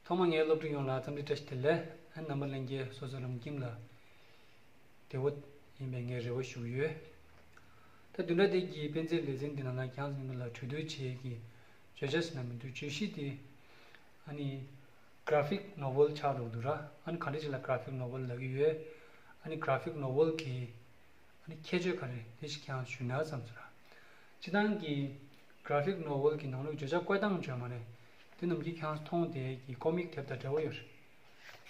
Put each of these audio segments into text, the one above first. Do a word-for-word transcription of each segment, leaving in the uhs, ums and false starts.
ཐོག་མར་ངའི་སློབ་ཕྲུག་ཡོངས་ལ་འཚམས་འདྲི་བཀྲ་ཤིས་བདེ་ལེགས། ཨ་ནི་རྣམ་པ་ལྷན་རྒྱས་སོ་སོ་རང་ཁྱིམ་ལ་བདེ་བོ་ཡིན་པའི་ངས་རེ་བ་ཞུ་གི་ཡོད། ད་བདུན་ཕྲག་འདི་གི་དཔེ་མཛོད་ལེ་ཚན་འདི་ནང་ལ་ཁྱེད་རང་ཚོ་ལ་གྲོས་བསྡུར་བྱེད་ཀྱི་བརྗོད་བྱ་ཟེར་ན་མི་འདུག་བརྗོད་གཞི་དེ་ཨ་ནི་གྷ་ར་ཕིག་ནོ་ཝེལ་ཆགས་འགྲོ་གི་འདུག་ར། ཨ་ནི་ག་འདྲ་ཞིག་ལ་གྷ་ར་ཕིག་ནོ་ཝེལ་ལབ་ཀྱི་ཡོད། ཨ་ནི་གྷ་ར་ཕིག་ནོ་ཝེལ་གྱི་ཨ་ནི་ཁྱད་ཆོས་ག་རེ་དེ་ཞིག་ཁྱེད་རང་ཞུས་ན་བསམ་སོང་ར། སྤྱིར་བཏང་གི་གྷ་ར་ཕིག་ནོ་ཝེལ་གྱི་ནང་ལོགས་བརྗོད་བྱ་བཀོད་སྟངས་བརྗོད་མ་རེད། དེ་ནམ་རྒྱུན་ཁྱེད་རང་མཐོང་བསྡད་ཀྱི་ཀོ་མིག་དེབ་དང་འདྲ་བོ་ཡོད་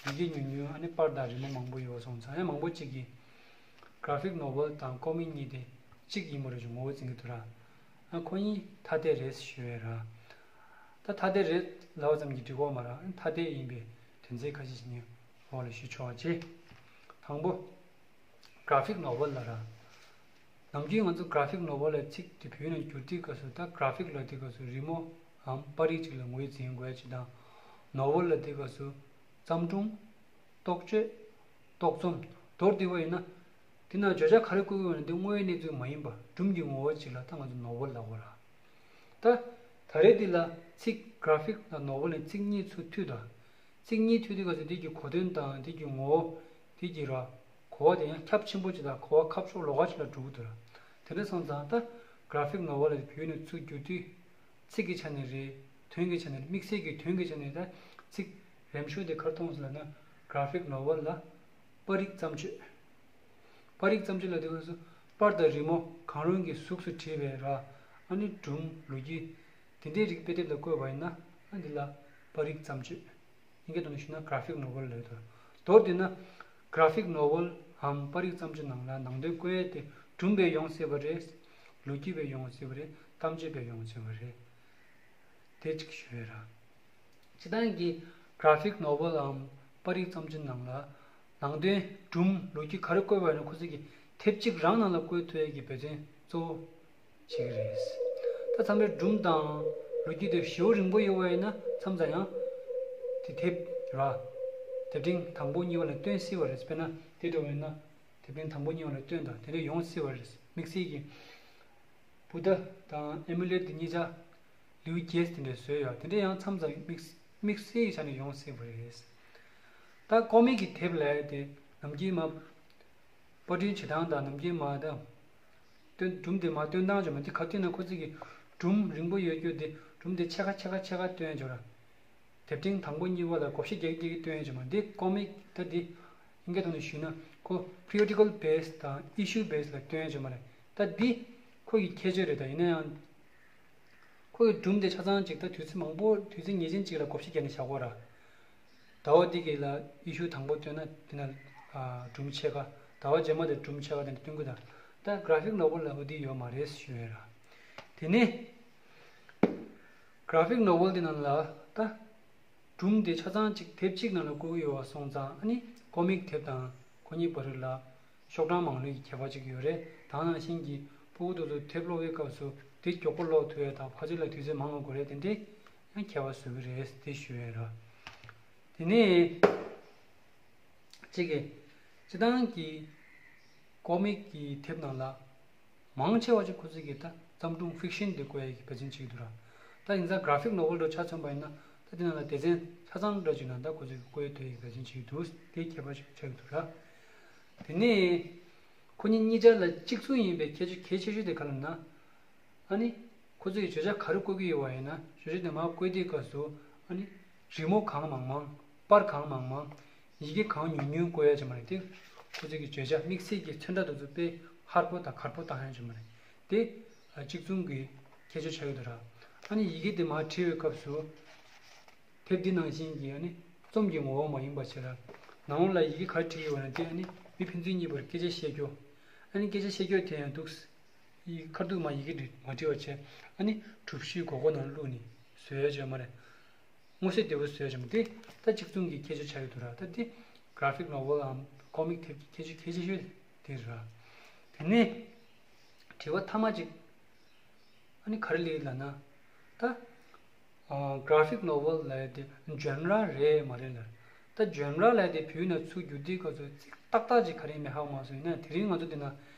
རེད། ཡི་གེ་ཉུང་ཉུང་ཨ་ནི་པར་དང་རི་མོ་མང་པོ་ཡོད་སོང་ཙང་ཡང་མང་པོ་ཅིག་གིས་གྷ་ར་ཕིག་ནོ་ཝེལ་དང་ཀོ་མིག་གཉིས་དེ་གཅིག་ཡིན་པ་རེད་ཅེས་ངོ་བོ་འཛིན་གྱི་འདུག་ར། ཨ་ཁོ་གཉིས་ཐ་དད་རེད་ཞུ་ཡས་ར། ད་ཐ་དད་རེད་ལབ་པ་ཙམ་གྱིས་འགྲིག་གི་མ་རེད། ཨ་ཐ་དད་ཡིན་པའི་དོན་ཚན་ཁ་ཤས་ཤིག་ངས་འོག་ལ་ཞུ་ཆོག་པ་བྱེད། དང་པོ། གྷ་ར་ཕིག་ནོ་ཝེལ་ལབ་ར། ནམ་རྒྱུན་ང་ཚོ་གྷ་ར་ཕིག་ནོ་ཝེལ་ལབ་ཚིག་དེ་བོད་ཡིག་ནང་བསྒྱུར་དུས་སྐབས་སུ་ད་གྷ་ར་ཕིག་ལབ་དུས་སྐབས་སུ་རི་མོའམ་པར་རིས་ཅིག་ལ་ངོས་འཛིན་དགོས་ཡ་ཅིག་དང་། ནོ་ཝེལ་ལབ་དུས་སྐབས་སུ་བརྩམས་སྒྲུང་། རྟོག་བརྗོད། རྟོག་རྩོམ། མདོར་བསྡུས་པ་ཡིན་ན། དེ་ནང་བརྗོད་བྱ་ག་རེ་བཀོད་ཀྱི་ཡོད་ན་དེ་དངོས་ཡོད་གནས་ཚུལ་མ་ཡིན་པ་སྒྲུང་གི་ངོ་བོ་ཅིག་ལ་ད་ང་ཚོ་ནོ་ཝེལ་ལབ་དགོས་ར། ད། ད་རེས་འདི་ལ་ཚིག་གྷ་ར་ཕིག་དང་ནོ་ཝེལ་ནས་ཚིག་གཉིས་ཚུར་མཐུད་དང་། ཚིག་གཉིས་མཐུད་དུས་སྐབས་སུ་འདི་གི་གོ་དོན་དང་འདི་གི་ངོ་བོ། འདི་གི་ར། གོ་བ་དེ་ཡང་ཁྱབ་ཆེན་པོ་ཅིག་དང་གོ་བ་ཁ་ཕྱོགས་ལོགས་ཀ་ཅིག་ལ་འགྲོ་གི་འདུག་ར། དེ་འདྲ་སོང་ཙང་ད་གྷ་ར་ཕིག་ནོ་ཝེལ་ལ་བོད་ནས་ཚུར་བསྒྱུར་དུས། ཚིག་གི་ཆ་ནས་རེད། དོན་གྱི་ཆ་ནས་རེད། དམིགས་བསལ་གྱི་དོན་གྱི་ཆ་ནས་ད་ཚིག་རིམ་བྱོན་དེ་ག་རེ་མཐོང་སོང་ལབ་ན་གྷ་ར་ཕིག་ནོ་ཝེལ་ལ་པར་རིས་བརྩམས་ཆོས། པར་རིས་བརྩམས་ཆོས་ལབ་དུས་སྐབས་སུ་པར་དང་རི་མོ་གང་རུང་གི་གཟུགས་སུ་བྲིས་པའི་ར། ཨ་ནི་སྒྲུང་ལོ་རྒྱུས་དེ་འདྲའི་རིགས་དཔེ་དེབ་ལ་བཀོད་པ་ཡིན་ན་ཨ་འདི་ལ་པར་རིས་བརྩམས་ཆོས། དབྱིན་སྐད་ཐོག་ནས་ཞུས་ན་གྷ་ར་ཕིག་ནོ་ཝེལ་ལབ་ཡོད་དོ། མདོར་བསྡུས་ན། གྷ་ར་ཕིག་ནོ་ཝེལ་འམ་པར་རིས་བརྩམས་ཆོས་ནང་ལ་ནང་དོན་བཀོད་ཡས་དེ་སྒྲུང་སྦེ་ཡོང་སྲིད་པ་རེད། ལོ་རྒྱུས་སྦེ་ཡོང་སྲིད་པ་རེད། གཏམ་བརྗོད་སྦེ་ཡོང་སྲིད་པ་རེད། དེ་གཅིག་ཞུ་ཡས་ར། སྤྱིར་བཏང་གི་གྷ་ར་ཕིག་ནོ་ཝེལ་འམ་པར་རིས་བརྩམས་ཆོས་ནང་ལ་ནང་དོན་སྒྲུང་ལོ་རྒྱུས་ག་རེ་བཀོད་པ་ཡིན་ན་ཁོ་ཚོ་གི་དེབ་གཅིག་རང་ནང་ལ་བཀོད་ཐུབ་ཡས་ཀྱི་འབད་བརྩོན་གཙོ་བོ་བྱེད་ཀྱི་རེད། ད་མཚམས་རེ་སྒྲུང་དང་ལོ་རྒྱུས་དེ་ཞེ་པོ་རིང་པོ་ཡོད་པ་ཡིན་ན་མཚམས་མཚམས་ཡང་དེ་དེབ་ར། དེབ་ཕྲེང་དང་པོ་གཉིས་པ་ལ་སྟོན་སྲིད་པ་རེད། དཔེར་ན་དེ་འདྲ་ཡིན་ན་དེབ་ཕྲེང་དང་པོ་གཉིས་པ་ལ་སྟོན་དང་དེ་འདྲ་ཡོང་སྲིད་པ་རེད། དམིགས་བསལ་གྱི་བུ་དྷ་དང་ཨེ་མུ་ལེཊ་དེ་གཉིས་ཆ་ལིའུ་གེ་སི་དེ་འདྲ་བཟོས་ཡོད། དེ་འདྲ་ཡང་མཚམས་མཚམས་དམིགས་དམིགས་བསལ་གྱི་ཆ་ནས་ཡོང་སྲིད་པ་རེད། ད་ཀོ་མིག་གི་དེབ་ལབ་ཡ་དེ་ནམ་རྒྱུན་མ། པར་སྐྲུན་བྱེད་སྟངས་དང་ནམ་རྒྱུན་མ་དང་། སྟོན་སྒྲུང་དེ་མ་སྟོན་སྟངས་ཀྱང་མ་འདི་ག་དུས་ན་ཁོ་ཚོ་གི་སྒྲུང་རིང་པོ་ཡོད་རྒྱུ་དེ་སྒྲུང་དེ་ཕྱེད་ཀ་ཕྱེད་ཀ་ཕྱེད་ཀ་སྟོན་ཡ་ཅིག་ཡོད་ར། དེབ་ཕྲེང་དང་པོ་གཉིས་པ་ལ་བགོ་བཤའ་རྒྱག་རྒྱག་གི་སྟོན་ཡ་ཅིག་ཡོད་མ་འདི་ཀོ་མིག་ད་འདི། ཨིན་སྐད་ཐོག་ནས་ཞུས་ན་ཁོ་periodical base་དང་issue base་ལ་སྟོན་ཡ་ཅིག་ཡོད་མ་རེད། ད་འདི་ཁོ་གི་ཁྱད་ཆོས་རེད། ད་ཡིན་ན་ཡང་། ཁོ་གི་སྒྲུང་དེ་ཆ་ཚང་གཅིག་ད་དུས་ཚོད་མང་པོ་དུས་ཚོད་ངེས་ཅན་གཅིག་ལ་བགོ་བཤའ་བརྒྱབ་ནས་བཞག་དགོས་ར། ཟླ་བ་འདི་གི་ལ་ཨི་ཤུ་དང་པོ་བཏོན་ན་དེ་ན་ཨ་སྒྲུང་ཕྱེད་ཀ། ཟླ་བ་རྗེས་མ་དེ་སྒྲུང་ཕྱེད་ཀ་དེ་འདྲ་བཏོན་གི་ད། ད་གྷ་ར་ཕིག་ནོ་ཝེལ་ལ་འོ་འདི་ཡོད་མ་རེད་ཞུ་ཡ་ར། དེ་ནས་གྷ་ར་ཕིག་ནོ་ཝེལ་འདི་ནང་ལ་ད་སྒྲུང་དེ་ཆ་ཚང་གཅིག་དེབ་གཅིག་ནང་ལ་བཀོད་གི་ཡོད་པ་སོང་ཙང་ཨ་ནི་ཀོ་མིག་དེབ་དང་ཁོ་གཉིས་བར་ལ། ཤོག་གྲངས་མང་ལོས་ཀྱི་ཁྱད་པར་ཅིག་ཡོད་རེད། ད་ནང་བཞིན་གྱི་ཕྲུ་གུ་དེ་ཚོ་དེབ་ཀློག་པའི་སྐབས་སུ་དེ་མགྱོགས་པོ་ཀློག་ཐུབ་ཡས་དང་ཕལ་ཆེར་ལ་དུས་ཚོད་མང་བ་དགོས་རེད། དེ་འདྲའི་ཡང་ཁྱད་པར་བཟོ་གི་རེད་དེ་ཞུ་ཡས་ར། དེ་ནས་གཅིག་གི་སྤྱིར་བཏང་གི་ཀོ་མིག་གི་དེབ་ནང་ལ་མང་ཆེ་བ་ཅིག་ཁོ་ཚོ་གི་ད་བརྩམས་སྒྲུང་ཕིག་ཤན་དེ་བཀོད་ཡས་ཀྱི་འབད་བརྩོན་བྱེད་ཀྱི་འདུག་ར། ད་ཡིན་ཙང་གྷ་ར་ཕིག་ནོ་ཝེལ་འདྲ་ཆ་མཚོན་པ་ཡིན་ན་ད་དེ་ནང་ལ་སྡེ་ཚན་ཆ་ཚང་འདྲ་ཅིག་ནང་ད་ཁོ་ཚོ་གི་བཀོད་ཐུབ་ཡས་ཀྱི་འབད་བརྩོན་བྱེད་ཀྱི་འདུག་དེ་ཁྱད་པར་ཅིག་ཆགས་ཀྱི་འདུག་ར། དེ་ནས་ཁོ་གཉིས་གཉིས་ཆ་ལ་གཅིག་མཚུངས་ཡིན་པའི་ཁྱད་ཆོས་གལ་ཆེ་ཤོས་དེ་ག་རེ་ལབ་ན། ཨ་ནི་ཁོ་ཚོས་བརྗོད་བྱ་ག་རེ་བཀོད་ཀྱི་ཡོད་པ་ཡིན་ན་བརྗོད་བྱ་དེ་མར་བཀོད་དུས་སྐབས་སུ་ཨ་ནི་རི་མོ་གང་མང་མང་པར་གང་མང་མང་ཡི་གེ་གང་ཉུང་ཉུང་བཀོད་ཡ་ཅིག་མ་རེད་དེ། ཁོ་ཚོས་ཀྱི་བརྗོད་བྱ་དམིགས་བསལ་གྱི་ཚོན་ཁྲ་དེ་ཚོ་དཔེ་ཧར་པོ་དང་གར་པོ་བཏང་ཡ་ཅིག་མ་རེད་དེ། གཅིག་མཚུངས་ཀྱི་ཁྱད་ཆོས་ཆགས་ཡོད་དོ་ར། ཨ་ནི་ཡི་གེ་དེ་མར་བྲིས་པའི་སྐབས་སུ། དེབ་འདི་ནང་བཞིན་གྱི་ཨ་ནི་རྩོམ་གྱི་ངོ་བོ་མ་ཡིན་པ་བྱས་ལ། ནང་ལོགས་ལ་ཡི་གེ་ག་རེ་བྲིས་ཡོད་ན་དེ་ཨ་ནི་མི་ཕན་ཚུན་གཉིས་བར་སྐད་ཆ་བཤད་རྒྱུ། ཨ་ནི་སྐད་ཆ་བཤད་རྒྱུ་དེ་ཡང་འདུག་ཡི་ཁ་ཐུག་མ་ཡི་གེ་འབྲི་མ་བྲིས་པ་བྱས་ཨ་ནི་གྲུ་བཞིའི་སྒོར་སྒོར་ནང་བླུགས་ནས་བཟོས་ཡ་བྱས་མ་རེད། མངོན་གསལ་དོད་པོ་བཟོས་ཡ་བྱས་མ་དེ་ད་གཅིག་མཚུངས་ཀྱི་ཁྱད་ཆོས་ཆགས་ཡོད་དོ་ར། ད་དེ་གྷ་ར་ཕིག་ནོ་ཝེལ་འམ་ཀོ་མིག་དེབ་ཀྱི་ཁྱད་ཆོས་གལ་ཆེ་ཤོས་དེ་རེད་ར། དེ་ནས་དྲི་བ་མཐའ་མ་གཅིག་ཨ་ནི་ག་རེ་ལབ་ལབ་ན། ད། གྷ་ར་ཕིག་ནོ་ཝེལ་ལབ་ཡ་དེ་ཇོན་ར་རེད་མ་རེད་ལབ། ད་ཇོན་ར་ལབ་ཡ་དེ་བོད་ནང་ཚུར་བསྒྱུར་དུས་སྐབས་སུ་ཚིག་ཏག་ཏག་ཅིག་ག་རེ་ཡིན་མིན་ཧ་གོ་མ་སོང་། ཡིན་ན་དེ་རིང་ང་ཚོ་འདི་ན་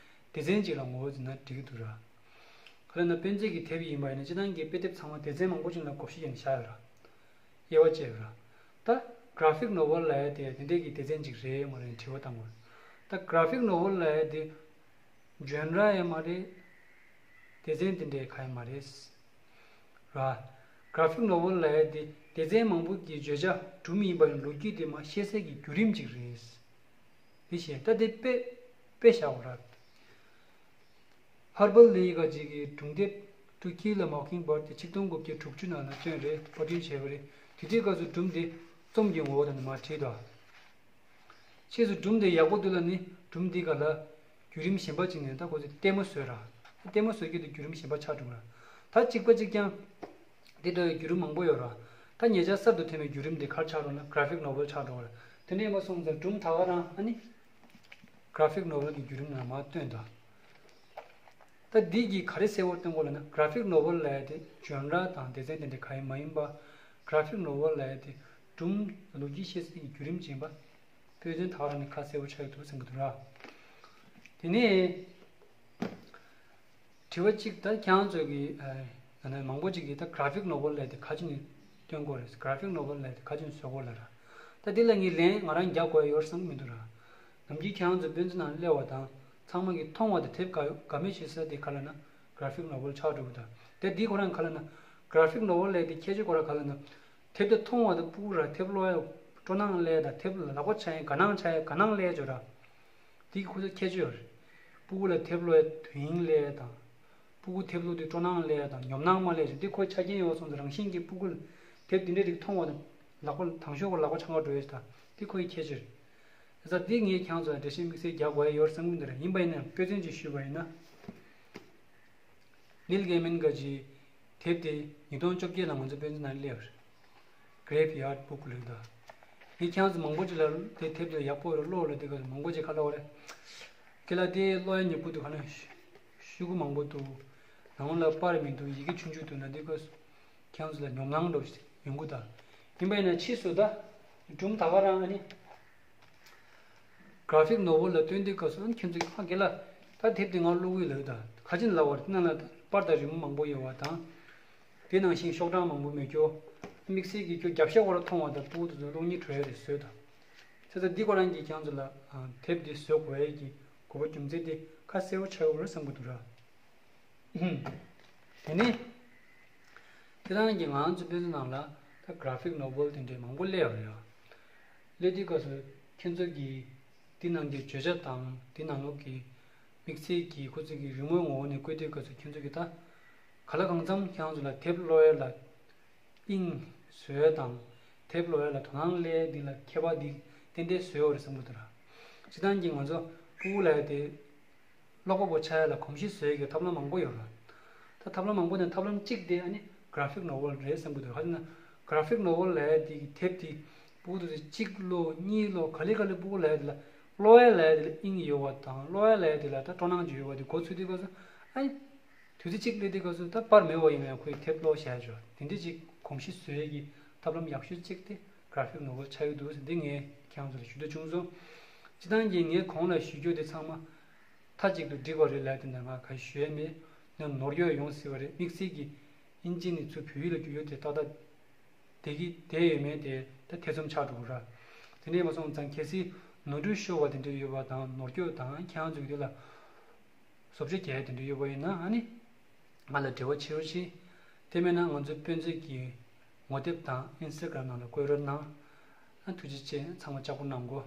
སྡེ་ཚན་ཅིག་ལ་ངོ་བོ་འཛིན་ན་འགྲིག་གི་འདུག་ར། ག་རེ་ན་དཔེ་མཛོད་ཀྱི་དེབ་ཡིན་པ་ཡིན་ན་སྤྱིར་བཏང་གི་དཔེ་དེབ་ཚང་མ་སྡེ་ཚན་མང་པོ་ཅིག་ལ་བགོ་བཤའ་བརྒྱབ་ནས་བཞག་ཡོད་ར། དབྱེ་བ་བཅས་ཡོད་ར། ད་གྷ་ར་ཕིག་ནོ་བེལ་ལབ་ཡ་དེ་དེ་འདྲའི་གི་སྡེ་ཚན་ཅིག་རེད་མ་རེད་དྲི་བ་བཏང་བ། ད་གྷ་ར་ཕིག་ནོ་བེལ་ལབ་ཡ་དེ་ཇོན་ར་ཡང་མ་རེད། སྡེ་ཚན་དེ་འདྲའི་གང་ཡང་མ་རེད། ར། གྷ་ར་ཕིག་ནོ་བེལ་ལབ་ཡ་དེ་སྡེ་ཚན་མང་པོ་གི་བརྗོད་བྱ་སྒྲུང་ཡིན་པ་ཡང་ལོ་རྒྱུས་དེ་མར་བཤད་སའི་གི་བརྒྱུད་རིམ་ཅིག་རེད། དེ་བཞིན་ད་དེ་དཔེ་དཔེ་བཞག་པ་ར། ཧར་བལ་ལི་ཡི་ག་ཅིག་གི་སྒྲུང་དེབ་To Kill a Mockingbird དེ་ཆིག་སྟོང་དགུ་བརྒྱ་དྲུག་ཅུ་ནང་ལ་བཏོན་རེད། པར་སྐྲུན་བྱས་པ་རེད། དེ་དུས་སྐབས་སུ་སྒྲུང་དེ་རྩོམ་གྱི་ངོ་བོ་དང་ནི་མར་བྲིས་དོ། ཕྱིས་སུ་སྒྲུང་དེ་ཡག་པོ་འདུག་ལབ་ནི་སྒྲུང་དེ་ག་ལ་བརྒྱུད་རིམ་གཞན་པ་ཅིག་ནས་ད་ཁོ་ཚོས་ལྟད་མོ་བཟོས་ར། ལྟད་མོ་བཟོས་རྒྱུ་དེ་བརྒྱུད་རིམ་གཞན་པ་ཆགས་འགྲོ་ར། ད་གཅིག་པ་གཅིག་རྐྱང་། འདི་ལྟ་བུའི་བརྒྱུད་རིམ་མང་པོ་ཡོད་ར། ད་ཉེ་ཆར་གསར་དུ་ཐོན་པའི་བརྒྱུད་རིམ་འདི་ག་རེ་ཆགས་འགྲོ་ན་གྷ་ར་ཕིག་ནོ་བེལ་ཆགས་འགྲོ་བ་རེད། དེ་འདྲ་ཡིན་པ་སོང་ཙང་སྒྲུང་ད་ག་རང་ཨ་ནི་གྷ་ར་ཕིག་ནོ་བེལ་གྱི་བརྒྱུད་རིམ་ནང་མར་བཏོན་དང་། ད་འདི་གིས་ག་རེ་གསལ་བོར་སྟོན་གོ་ལབ་ན་གྷ་ར་ཕིག་ནོ་བེལ་ལབ་ཡ་དེ་ཇོན་ར་དང་སྡེ་ཚན་དེ་འདྲ་གང་ཡང་མ་ཡིན་པ། གྷ་ར་ཕིག་ནོ་བེལ་ལབ་ཡ་དེ་སྒྲུང་ལོ་རྒྱུས་བཤད་སའི་བརྒྱུད་རིམ་ཅིག་ཡིན་པ། དཔེ་མཚོན་ད་ག་རང་ནས་ཁ་གསལ་བོ་ཆགས་ཡོད་འདུག་བསམ་གྱི་འདུག་ར། དེ་ནས། དྲི་བ་གཅིག་ད་ཁྱེད་རང་ཚོ་གི་ཨ་ན་མང་པོ་ཅིག་གིས་ད་གྷ་ར་ཕིག་ནོ་བེལ་ལབ་དེ་ག་ཅི་ནས་སྟོན་དགོས་རེད། གྷ་ར་ཕིག་ནོ་བེལ་ལབ་དེ་ག་ཅི་ནས་བཟོ་དགོས་ལབ་ར། ད་འདི་ལ་ངས་ལན་ང་རང་རྒྱག་དགོས་ཡོད་བསམ་གྱི་མི་འདུག་ར། ནམ་རྒྱུན་ཁྱེད་རང་ཚོ་དཔེ་མཛོད་ནང་སླེབས་པ་དང་ཚང་མ་གིས་མཐོང་བ་དང་དེབ་དགའ་དགའ་མོས་བྱེད་ས་དེ་ག་ལབ་ན་གྷ་ར་ཕིག་ནོ་བེལ་ཆགས་འགྲོ་གི་ད། དེ་འདི་ཁོ་རང་ག་ལབ་ན་གྷ་ར་ཕིག་ནོ་བེལ་ལབ་དེ་ཁྱད་ཆོས་ཁོ་རང་ག་ལབ་ན། དེབ་དེ་མཐོང་བ་དང་སྤུ་གུ་ར་དེབ་ཀློག་ཡ་སྤྲོ་སྣང་སླེབས་དང་དེབ་ལ་ལག་པ་འཆང་ཡ་དགའ་སྣང་འཆང་ཡ་དགའ་སྣང་སླེབས་ཡ་ཅིག་ཡོད་ར། དེ་གི་ཁོ་ཚོ་ཁྱད་ཆོས་ཡོད་རེད། སྤུ་གུ་ལ་དེབ་ཀློག་ཡ་དུས་ཡུན་སླེབས་ཡ་དང་། སྤུ་གུ་དེབ་ཀློག་དུས་སྤྲོ་སྣང་སླེབས་ཡ་དང་ཉོབ་སྣང་མ་སླེབས་ཡ་ཅིག་འདི་ཁོའི་ཆ་རྐྱེན་ཡོད་སོང་ཙང་རང་བཞིན་གྱིས་སྤུ་གུ་ལ་དེབ་འདི་འདྲའི་རིགས་མཐོང་བ་དང་ལག་པ་དང་ཤོག་གུ་ལག་པ་འཆང་ག་འགྲོ་ཡ་ཅིག་དང་འདི་ཁོའི་ཁྱད་ཆོས་རེད། བྱས་ཙང་འདི་ངས་ཁྱེད་རང་ཚོ་ལ་འགྲེལ་བཤད་དམིགས་བསལ་རྒྱག་དགོས་ཡ་ཡོད་བསམ་གྱི་མི་འདུག་ར། ཡིན་པ་ཡིན་ན་དཔེ་མཚོན་ཅིག་ཞུས་པ་ཡིན་ན། ནིལ་གྷེ་མན་གྱི་དེབ་དེ་ཉིས་སྟོང་བཅོ་བརྒྱད་ལ་ང་ཚོ་དཔེ་མཛོད་ནང་སླེབས་རེད། Graveyard Book ལབ་ད། ངས་ཁྱེད་རང་ཚོ་མང་པོ་ཅིག་ལ་དེ་དེབ་དེ་ཡག་པོ་རེད་ཀློག་ལབ་དུས་སྐབས་སུ་མང་པོ་ཅིག་ག་ལབ་པ་རེད། ཁྱེད་ལ་དེ་ཀློག་ཡ་མྱུར་པོ་འདུག་ག་ན་ཤུ་གུ་མང་པོ་འདུག་ནང་ལ་པར་མི་འདུག་ཡི་གེ་ཆུང་ཆུང་འདུག་ན་དུས་སྐབས་སུ་ཁྱེད་རང་ཚོ་ལ་ཉོབ་སྣང་འགྲོ་ཞིག་ཡོང་གི་ད། ཡིན་པ་ཡིན་ན་ཕྱིས་སུ་ད་སྒྲུང་ད་ག་རང་ཨ་ནི། གྷ་ར་ཕིག་ནོ་བེལ་ལ་སྟོན་དུས་སྐབས་སུ་ཨ་ནི་ཁྱེད་ཚོས་ཨ་རྒན་ལགས་ད་དེབ་དེ་ང་ཀློག་གི་ཡོད་ལབ་ད་ག་ཅི་ལབ་པ་རེད། དེ་ནང་ལ་པར་དང་རི་མོ་མང་པོ་ཡོད་པ་དང་། དེ་ནང་བཞིན་ཤོག་གྲངས་མང་པོ་མེད་རྒྱུ། དམིགས་བསལ་གྱི་ཁྱོད་རྒྱབ་ཤ་སྐོར་མཐོང་བ་དང་སྤུ་གུ་དེ་ཚོ་གློག་བརྙན་འགྲོ་ཡ་རེད་བཟོས་དང་། བྱས་ཙང་འདི་ཁོ་རང་གིས་ཁྱེད་ཚོ་ལ་དེབ་འདི་བཟོ་དགོས་ཡ་གི་དགོས་པ་རྒྱུ་མཚན་དེ་ཁ་གསལ་པོ་ཆགས་ཡོད་རེད་བསམ་གྱི་འདུག་ར། དེ་ནས། ཁྱེད་རང་གིས་ང་ཚོ་དཔེ་མཛོད་ནང་ལ་ད་གྷ་ར་ཕིག་ནོ་བེལ་དེ་འདྲའི་མང་པོ་སླེབས་ཡོད་རེད་ཡ། སླེབས་དུས་སྐབས་སུ་ཁྱེད་ཚོ་གིས་དེ་ནང་གི་བརྗོད་བྱ་དང་དེ་ནང་ལོགས་ཀྱི་དམིགས་བསལ་གྱི་ཁོ་ཚོ་གི་རི་མོའི་ངོ་བོ་ནས་བཀོད་དུས་སྐབས་སུ་ཁྱེད་ཚོ་གིས་ད་ག་ལ་གང་འཚམ་ཁྱེད་རང་ཚོ་ལ་དེབ་ཀློག་ཡ་ལ་དབྱིངས་བཟོ་ཡ་དང་དེབ་ཀློག་ཡ་ལ་དོ་སྣང་སླེབས་ཡ་འདི་ལ་ཁྱད་པར་འདི་ཏན་ཏན་བཟོས་ཡོད་རེད་བསམ་གྱི་འདུག་ར། སྤྱིར་བཏང་གི་ང་ཚོ་སྤུ་གུ་ལབ་ཡ་དེ། ཀློག་པ་པོ་ཆགས་ཡ་ལ་གོམས་གཤིས་བཟོ་ཡ་གི་ཐབས་ལམ་མང་པོ་ཡོད་རེད། ད་ཐབས་ལམ་མང་པོ་ནས་ཐབས་ལམ་གཅིག་དེ་ཨ་ནི་གྷ་ར་ཕིག་ནོ་བེལ་རེད་བསམ་གྱི་འདུག་ག་རེ་ཟེར་ན་གྷ་ར་ཕིག་ནོ་བེལ་ལབ་ཡ་དེ་གི་དེབ་དེ་སྤུ་གུ་དེ་ཚོས་གཅིག་ཀློག་གཉིས་ཀློག་ག་ལེ་ག་ལེ་སྤུ་གུ་ལབ་ཡ་དེ་ལ་ཀློག་ཡ་ལབ་ཡ་དེ་ལ་དབྱིངས་ཡོད་པ་དང་ཀློག་ཡ་ལབ་ཡ་དེ་ལ་ད་སྤྲོ་སྣང་ཅིག་ཡོད་པ་དེ་འགོ་ཚུགས་དུས་སྐབས་སུ་ཨ་ནི་དུས་ཚོད་གཅིག་སླེབས་དུས་སྐབས་སུ་ད་པར་མེད་པ་ཡིན་ན་ཡང་ཁོས་དེབ་ཀློག་བྱ་ཡ་ཅིག་ཡོད་དེ་འདྲ་ཅིག་གོམས་གཤིས་བཟོ་ཡ་གི་ཐབས་ལམ་ཡག་ཤོས་གཅིག་དེ་གྷ་ར་ཕིག་ནོ་བེལ་ཆགས་ཀྱི་འདུག་ཟེར་འདི་ངས་ཁྱེད་རང་ཚོ་ལ་ཞུ་འདོད་བྱུང་སོང་། སྤྱིར་བཏང་གི་ངས་གོང་ལ་ཞུ་རྒྱུ་དེ་ཚང་མ། མཐའ་གཅིག་ཏུ་འགྲིག་པ་རེད་ལབ་དེ་འདྲ་ང་ག་ཞུ་ཡས་མེད། ཡང་ནོར་འཁྱོག་ཡོང་སྲིད་པ་རེད། དམིགས་བསལ་གྱི་དབྱིན་ཇི་ནས་ཚུར་བོད་ཡིག་ལ་བསྒྱུར་ཡོད་དེ་ཏག་ཏག་བསྡད་ཀྱི་བསྡད་ཡོད་མེད་དེ་ད་ཐེ་ཚོམ་ཆགས་འགྲོ་གི་ར། དེ་འདྲ་ཡིན་པ་སོང་ཙང་གལ་སྲིད་ནོར་འཁྲུལ་ཤོར་བ་དེ་འདྲ་ཡོད་པ་དང་ནོར་འཁྱོག་དང་ཁྱེད་རང་ཚོ་གི་དེ་ལ་བཟོ་བཅོས་རྒྱག་ཡས་དེ་འདྲ་ཡོད་པ་ཡིན་ན་ཨ་ནི་ང་ལ་འབྲེལ་བ་བྱེད་རོགས་གྱིས། དེ་མེད་ན་ང་ཚོའི་དཔེ་མཛོད་ཀྱི་ངོ་དེབ་དང་ཨིན་སི་ཊ་གྷ་རམ་ནང་ལ་བཀོད་རོགས་གནང་། ཨ་ཐུགས་རྗེ་ཆེ། ཚང་མ་ལྕགས་པོ་གནང་གོ།